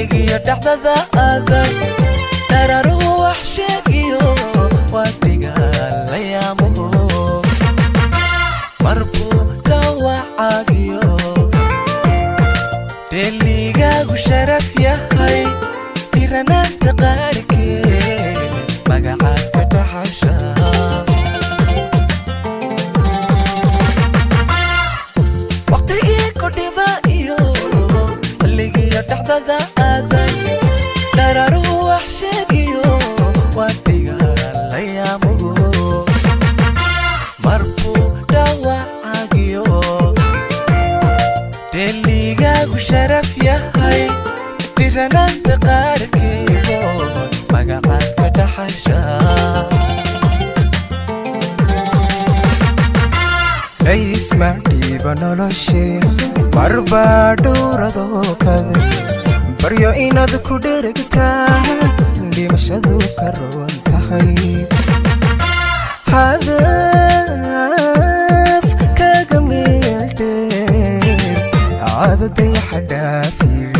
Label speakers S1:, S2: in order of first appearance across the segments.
S1: Xilligiyo dhacdada adag, dharaaruhu wax sheegiyo waa dhigaalayaamuhu. Marbuu dhawacaagiyo dheeligaagu sharaf yahay, dhiranaanta qaarkeed magacaad ka dhaxasha. Waqtigii ku dhiba iyo xilligiyo dhacdada adag, dharaaruhu wax sheegiyo waa dhigaalayaamuhu. Marbuu dhawacaagiyo dheeligaagu sharaf yahay, dhiranaanta qaarkeedo magacaad ka dhaxasha.
S2: Laysma dhiiba noloshee, marbaa dhowradoo qade, baryo inaad ku dheragtaa, dhimashadu ka roon tahay. Hadaf kaga meel dheer caadadayaxa dhaafir,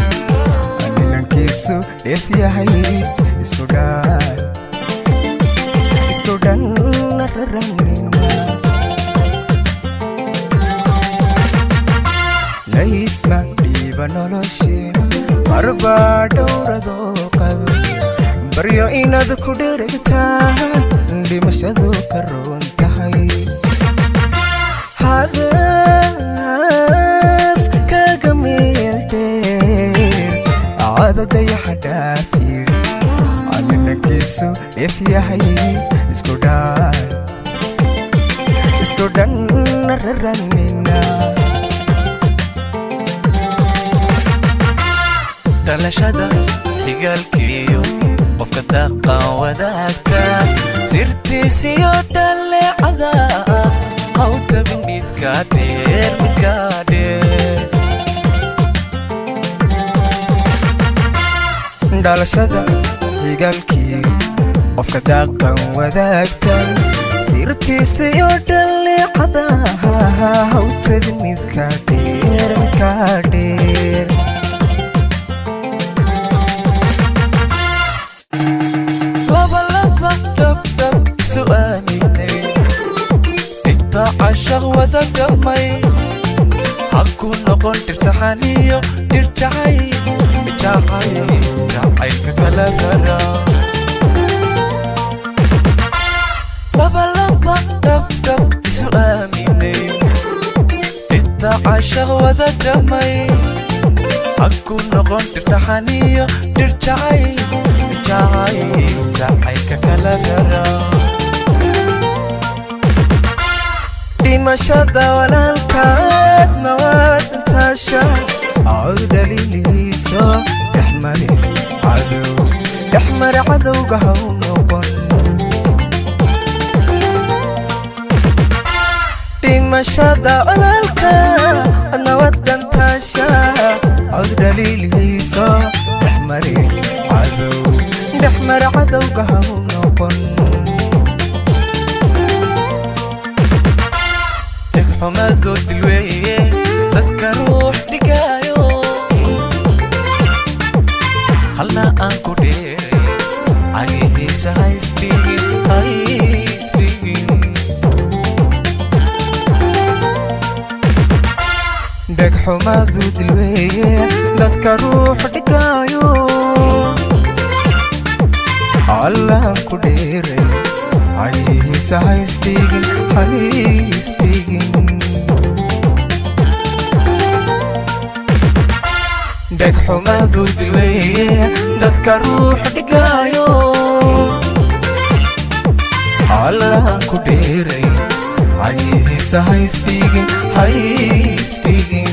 S2: ninankiisu dheef yahay, isku dhaan isku dhan raranina. Laysma dhiiba noloshee, marbaa dhowradoo qado, baryo inaad ku dheragtaa, dhimashadu ka roon tahay. Hadaf kaga meel dheer caadadayaxa dhaafir, ninankiisu dheef yahay, isku dhaan isku dhan raranina.
S1: Dhalashada xigaalkiyo qofka daqan wadaagta, sirtiisiyo dhaleecada hawtabin midka dheer, midka dheer.
S2: Dhalashada xigaalkii qofka daaqan wadaagtan, sirtiisa iyo dhaliicada hawtabin midka dheer, midka dheer.
S1: Laba laba dhabdhab isu aaminay, inta cashaq wada dhamay, ha ku noqon dhirtaxaniyo dhir jacay jacay jacaylka kala rara. Laba laba dhabdhab isu aaminay, inta cashaq wada dhamay, ha ku noqon dhirtaxaniyo dhir jacay jacay jacaylka kala rara.
S2: Dhimashada walaalkaadna waad dhantaasha, cod dhaliilihiiso dhexmari cadow, dhexmari cadowga haw noqon. Dhimashada walaalka adna waad dhantaasha, cod dhaliilihiiso dhexmari cadow, dhexmari cadowga haw noqon.
S1: Dhegxumadu dilweeye dadka ruux dhigaayo, halna aan ku dheeray cagihiisa haysdhigin, haysdhigin.
S2: Dhegxumadu dilweeye dadka ruux dhigaayo, allaan ku dheeray cagihiisa haysdhigin, haysdhigin. Dhegxumadu dilweeye dadka ruux dhigaayo, allaan ku dheeray cagihiisa haysdhigin, haysdhigin.